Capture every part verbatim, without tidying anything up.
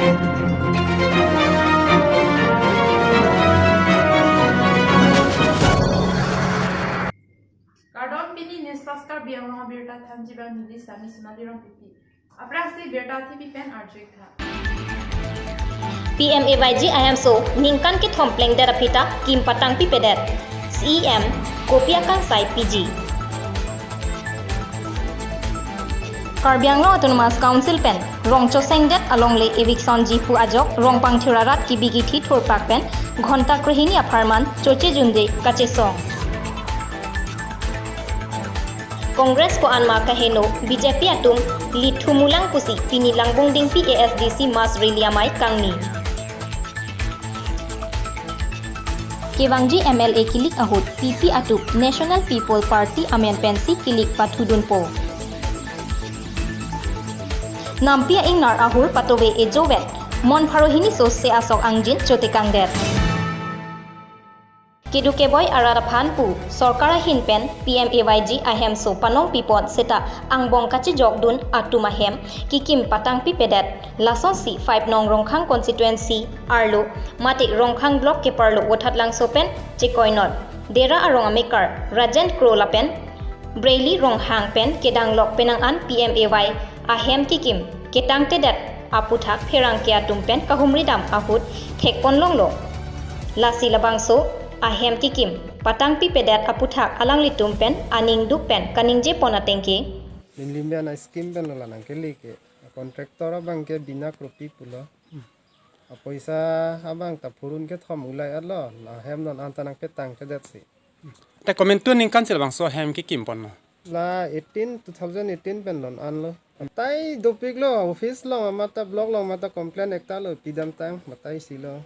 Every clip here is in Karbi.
Kardom, pini News Fast Karbi Anglong abirta thanji bang neli Sami Sonali Rongpipi. Aphrangsi birta thipi pen arju-ik tha. P M A Y G ahemso ningkan kethom plengdet aphi ta kim patangpipedet, C E M kopi akangsai piji. Karbi Anglong Autonomous Council pen rong chosengdet alongle eviction ji pu ajok rong pangthir arat kibi kithi thurpak pen ghonta krehini apharman choche junde kachesong. Congress ko-an ma kaheno, B J P atum lithu mulang pusi pini Langbongdingpi A S D C mass rally amei kangni. Kevangji M L A kilik ahut P P atum National People Party amen pensi kilik pathudunpo. Nampi a-ingnar ahur patove ejovet, mon pharo hini so se asok angjin chotekangdet. Kedo keboi arat aphan pu sorkar ahin pen P M A Y G ahemso panongpipon seta angbong kachejokdun atum ahem kikim patangpipedet, lasonsi five nong Rongkhang constituency arlo mate Rongkhang block keparlo Vothatlangso pen chekoinot Dera arong amekar Rajen Kro lapen Breli Ronghang pen kedanglok penang an P M A Y ahem kikim ketangtedet aputhak pherangke atum pen kahumridam ahut thekponlonglo. Lasi labangso ahem kikim patangpipedet aputhak alanglitum pen aning duk pen kaningjepon ateng ke. Limlim bian a scheme pen lo la nangkele ke. Contractor abang ke bina kropi pulo. Apoisa abang ta phurun kethom ulai-etlo, ahem non an ta nangpetangtedetsi. Te komantu aningkan si labangso ahem kikimponlo? La eighteen, two thousand eighteen pen non anlo. Batai dopiklo, office along mate block along mate complaint ekta lo pidamtang, batai silo.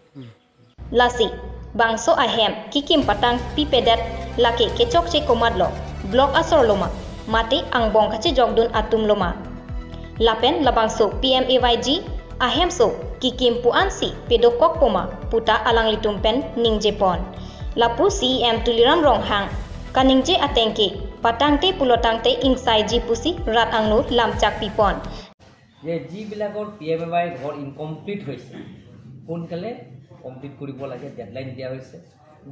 Lasi bangso ahem kikim patangpipedet lake kechokche komatlo, block asor loma, mate angbong kachejokdun atum loma. Lapen labangso P M A Y G ahemso kikim pu ansi pedokok poma puta alanglitum pen ningjepon. Lapu C E M Tuliram Ronghang kaningje ateng ke patangte pulotangte ingsaiji pusi rat angno lamchak pipon. যে যিবিলাকৰ P M A Y ঘৰ ইনকমপ্লিট হৈছে, সোনকালে কমপ্লিট কৰিব লাগে, ডেডলাইন দিয়া হৈছে।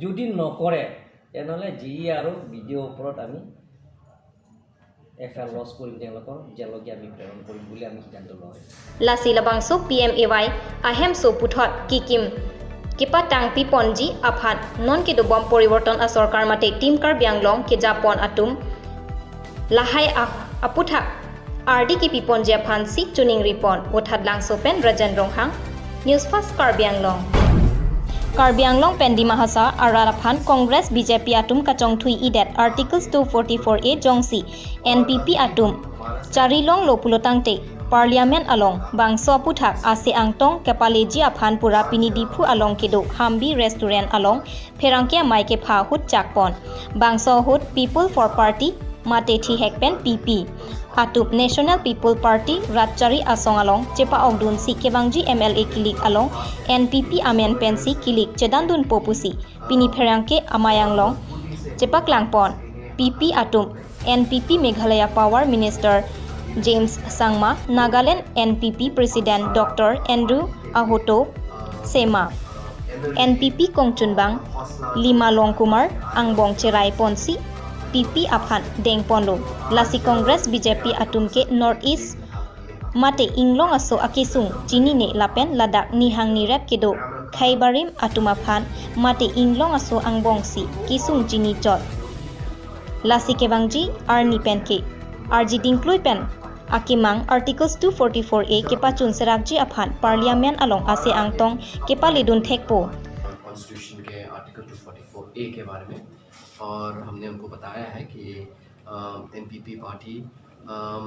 যদি নকৰে, তেনেহ'লে জি ই আৰু বি ডি অ'ৰ ওপৰত আমি এফ আই আৰ লজ কৰিম, তেওঁলোকৰ জেললৈকে আমি প্ৰেৰণ কৰিম বুলি আমি সিদ্ধান্ত লোৱা হৈছে। Lasi labangso P M A Y ahemso puthot kikim kepatangpiponji aphan non kedobom poriborton asorkar mate Team Karbi Anglong kejapon atum lahai ah- aputhak ardi kipiponji aphansi choningripon. Vothatlangso pen Rajen Ronghang, News Fast Karbi Anglong. Karbi Anglong pen Dima Hasao arat aphan Congress B J P atum kachongthui-idet Articles two forty-four A jongsi N P P atum charilonglo pulotangte Parliament along bangso aputhak ase angtong kepaleji aphan pura pini Diphu along kedo Hambi Restaurant along pherangke amei kepha ahut chakpon. Bangso ahut People for Party mate thihek pen P P atum National People Party rat chari asong along chepa-okdunsi kevangji M L A kilik along N P P amen pensi kilik chedandunpo pusi pini pherangke amei along chepaklangpon. P P atum N P P Meghalaya Power Minister James Sangma, Nagaland N P P President Doctor Andrew Ahoto Sema, N P P kongchunbang Lima Longkumar angbong cheraiponsi P P aphan dengponlo. Lasi Congress B J P atum ke North East mate inglong aso akesung chinine lapen ladak nihang nirep kedo khei barim atum aphan mate inglong aso angbongsi kesung chinichot. Lasi kevangji arni penke arji dingklui pen akemang Articles two forty-four A kepachun serakji aphan Parliament along ase angtong kepaledun thekpo. Constitution के article to forty four ए के बारे में, और हमने उनको बताया है कि एनपीपी पार्टी अम,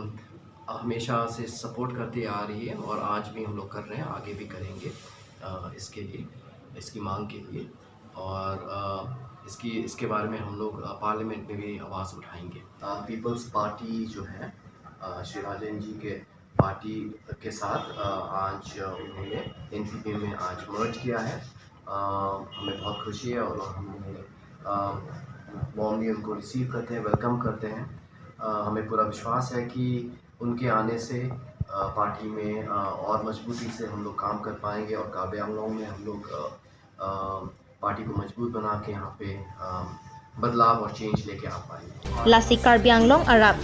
हमेशा से सपोर्ट करती आ रही है और आज भी हम लोग कर रहे हैं, आगे भी करेंगे अ, इसके लिए, इसकी मांग के लिए। और अ, इसकी इसके बारे में हम लोग अ, पार्लियामेंट में भी आवाज़ उठाएंगे। पीपल्स पार्टी जो है अ, श्री राजेंद्र जी के पार्टी के साथ अ, आज उन्होंने एनपीपी में आज मर्ज किया है। अ, हमें बहुत खुशी है और हमने वार्मली उनको रिसीव करते हैं, वेलकम करते हैं। अ, हमें पूरा विश्वास है कि उनके आने से अ, पार्टी में, अ, और मजबूती से हम लोग काम कर पाएंगे और कार्बी आंगलोंग में हम लोग, अ, अ, पार्टी को मजबूत बना के यहाँ पे, अ, बदलाव और चेंज लेके आ पाएंगे। Lasi Karbi Anglong arap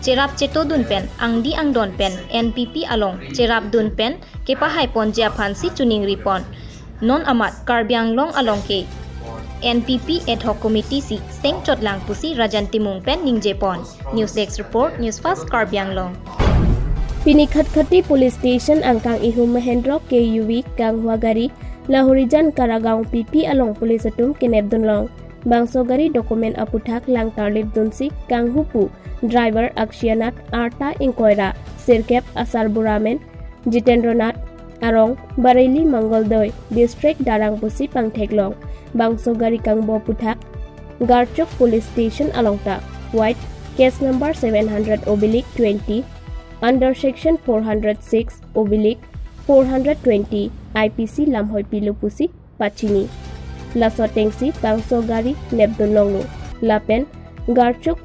cherap chetodun pen, angdi angdon pen, N P P along cherapdun pen kepahai ponji aphansi choningri pon. Non amat Karbi Anglong along ke N P P ad hoc committee si sengchot lang pusi Rajan Timung pen ningje pon. News Desk Report, News Fast Karbi Anglong. Pini Khatkhati Police Station angkang ihum Mahindra K U V kanghu agari Lahorijan Karagaon P P along police atum kenepdun long. Bangso gari document aputhak lang tarlipdunsi kanghupu driver Akshay Nath, arta ingkoi ra sirkep, asarbura men Jitendra Nath, arong Bareilly Mangoldoi, district Darrang pusi pangtheklong. Bangso gari kangbo aputhak Garchuk Police Station along ta, white, case number seven hundred oblique twenty, under section four hundred six oblique four hundred twenty I P C lamhoi pilo pusi pachini. Laso atengsi bangso gari nepdun longlo. Lapen Garchuk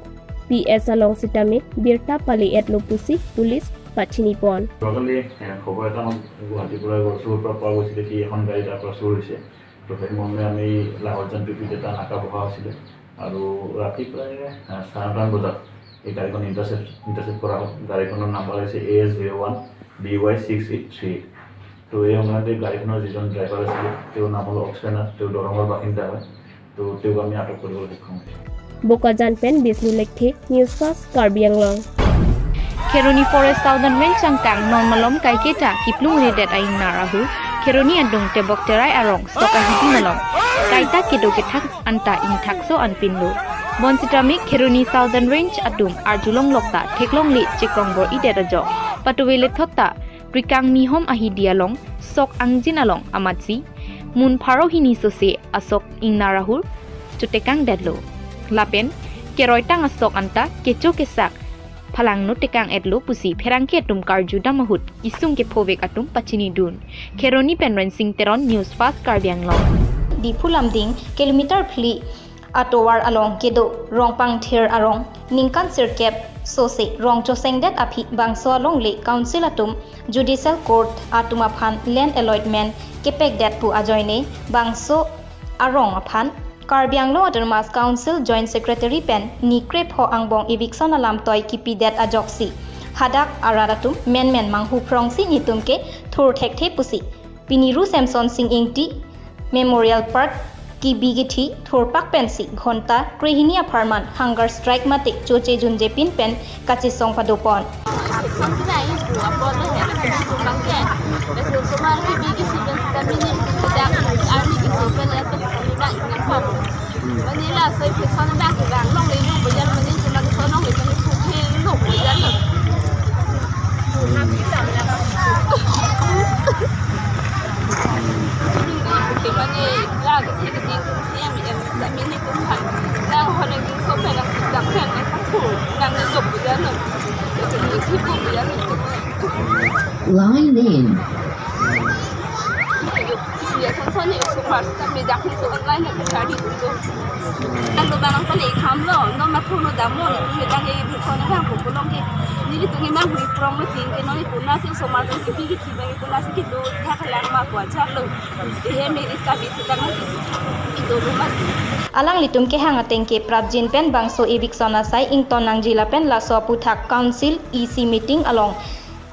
P S along sitame birta pali-etlo pusi police pachini pon. যোৱাকালি, এ, খবৰ এটা আমাক গুৱাহাটীৰ পৰা গড়চুৰ পৰা পোৱা গৈছিলে কি এখন গাড়ী তাৰ পৰা চুৰ হৈছে। তো সেই মৰ্মে আমি লাহৰজান পি পিত এটা নাকা বহা হৈছিলে আৰু ৰাতি প্ৰায়, এ, চাৰে নটামান বজাত এই গাড়ীখন ইণ্টাৰচেপ্ট, ইণ্টাৰচেপ্ট কৰা হ'ল। গাড়ীখনৰ নাম্বাৰ হৈছে A S zero one B Y six eight three eight। তো এই সময়তে গাড়ীখনৰ যিজন ড্ৰাইভাৰ আছিলে, তেওঁৰ নাম হ'ল অক্ষয় নাথ, তেওঁ দৰঙৰ বাসিন্দা হয়। তো তেওঁক আমি আটক কৰিবলৈ সক্ষম হৈছোঁ। Bokajan pen Bisnu Lekthe, News Fast Karbi Anglong. Kheroni Forest Southern Range angkang non malom kaiketa kiplungredet a-ingnar ahut Kheroni adung Tebok Terai arong sok ahidi malom kaita kedo kethak anta ingthakso anpinlo. Bonsitame Kheroni Southern Range atum arjulonglok ta theklongle chekrongbor-idet ajok patuve lethot ta Prikang Mihom ahidi along sok angjin along amatsi mun pharo hini sose asok ingnar ahut chotekangdetlo. Lapen keroitang asok anta kecho kesak phalangno tekang-etlo pusi pherangke atum karjudam ahut isung kephovek atum pachinidun. Kheroni pen Rensing Teron, News Fast Karbi Anglong. Diphu Lumding kilometer phli atovar along kedo Rongpangthir arong ningkan sirkep sose rong chosengdet aphi bangso alongle council atum judicial court atum aphan land allotment kepekdet pu ajoine bangso arong aphan Karbi Anglong Autonomous Council Joint Secretary pen ni krepho angbong eviction alam toi kipidet ajoksi hadak arat atum menmen manghu phrongsi nitum ke thur thekthe pusi pini Ru Semson Sing Ingti Memorial Park kibi kithi thurpak pensi ghonta krehini apharman hunger strike mate choche junje pin pen kachesong padopon. Line in. Alanglitum kehang ateng ke prapjin pen bangso eviction asai ington nangji lapen laso aputhak council E C meeting along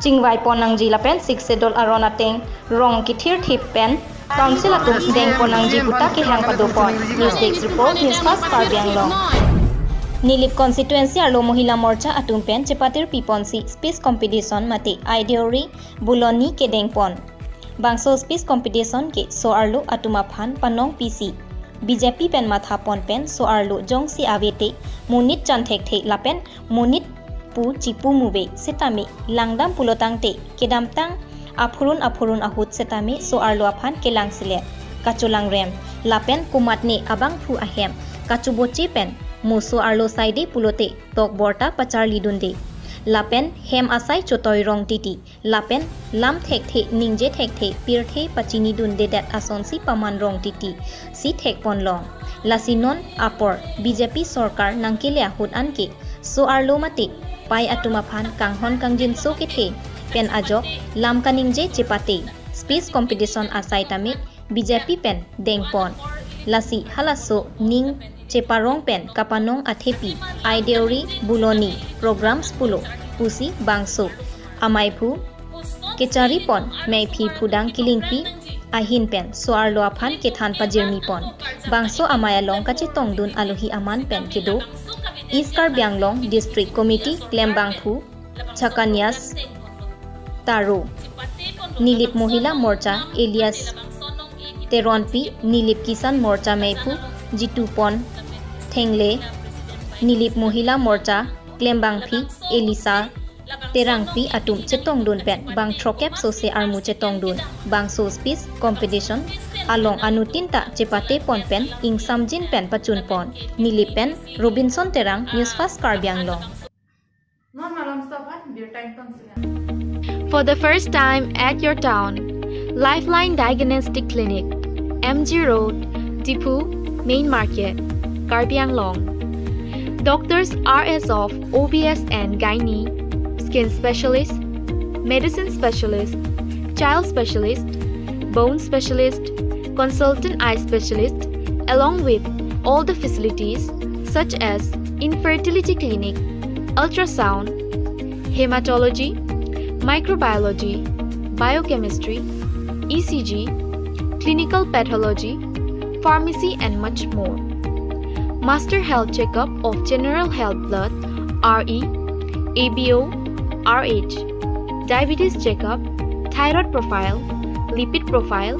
chingvaipon nangji lapen Sixth Schedule aron ateng rong kethirthip pen council atum dengpon nangji puta kehang padopon. News Desk Report, News Fast Karbi Anglong. Nilip constituency arlo Mohila Morcha atum pen chepatir piponsi speech competition mate ideori buloni kedengpon. Bangso speech competition ke so-arlo atum aphan panong pisi B J P pen mathapon pen so-arlo jongsi avete monit chan thekthe lapen monit pu chipu muve setame langdam pulotangte kedamtang aphurun aphurun ahut setame so-arlo aphan kelangselet kacholangrem lapen komatne abangphu ahem kachoboche pen mo so-arlo saide pulote tokbor ta pacharlidunde lapen hem asai chotoi rong titi lapen lam thekthe ningje thekthe pirthe pachinidundedet asonsi paman rong titi si thekponlong. Lasi non apor B J P sorkar nangkele ahut anke so-arlo mate pai atum aphan kanghon kangjinso kethe pen ajok lam kaningje chepate, speech competition asai tame B J P pen dengpon. Lasi halaso ning cheparong pen kapanong athepi, ai deori buloni programs pulo pusi bangso amaiphu kecharipon meiphi phudang kelingpi ahin pen so-arlo aphan kethan pajirmipon. Bangso amei along kachetongdun alohi aman pen kedo East Karbi Anglong District Committee klembangphu Chakanias Taro, Nilip Mohila Morcha Elias Teronpi, Nilip Kisan Morcha meiphu Jitupon Thengle, Nilip Mohila Morcha klembangpi Elisa Terangpi atum chetongdun pen bang throkkep sose armu chetongdun. Bangso speech competition along anuttin ta chepatepon pen ingsamjin pen pachunpon. Nilip pen Robinson Terang, News Fast Karbi Anglong. Non malom stop han, bir time ton singa. For the first time at your town, Lifeline Diagnostic Clinic, M G Road, Diphu, Main Market, Karbi Anglong. Doctors are as of O B S and gynae, skin specialist, medicine specialist, child specialist, bone specialist, consultant eye specialist, along with all the facilities such as infertility clinic, ultrasound, hematology, microbiology, biochemistry, E C G, clinical pathology, pharmacy and much more. Master health checkup of general health blood, R E, A B O, R H, diabetes checkup, thyroid profile, lipid profile,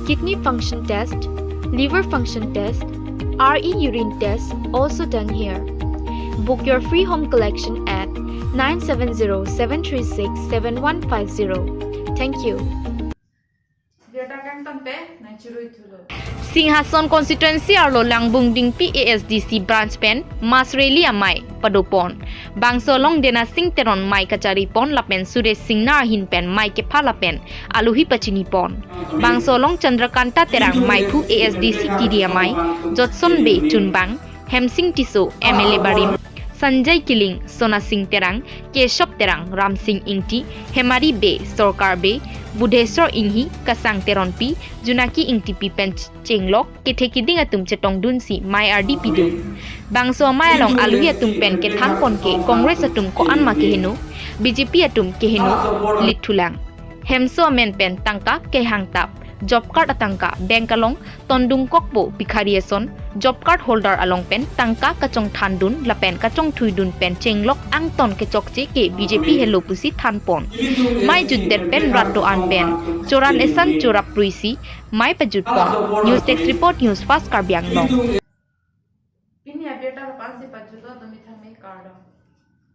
kidney function test, liver function test, R E urine test also done here. Book your free home collection at nine seven zero seven three six seven one five zero. Thank you. Birta kangton pe nang chirui thulo. Singhason constituency arlo Langbung Dingpi A S D C branch pen mass rally amei padopon. Bangso along Dena Sing Teron mei kacharipon lapen Suresh Singnar ahin pen mei kepha lapen alohi pachinipon. Bangso along Chandrakanta Terang meiphu A S D C T D amei, Jotson Bey chunbang, Hemsing Tisso M L A barim, Sanjay Killing, Sona Sing Terang, Keshab Terang, Ramsing Ingti, Hemari Bey, Sorkar Bey, Budheswar Inghi, Kasang Teronpi, Junaki Ingtipi pen chenglok kethe kiding atum chetongdunsi mei ardi pidun. Bangso amei along alohi atum pen kethanpon ke Congress atum ko-an ma keheno, B J P atum keheno, lithulang. Hemso amen pen tangka kehangtap, job card atangka bank along tondungkokpo, bhikhari ason, job card holder along pen tangka kachongthandun lapen kachongthuidun pen chenglok angton kechokche ke B J P helo pusi thanpon. Mei jutdet pen rat do-an pen choran esan chorap pruisi mei pajutpon. News Desk Report, News Fast Karbi Anglong. Pini abirta lapu-ansi pajutlo, tumi thangme, kardom.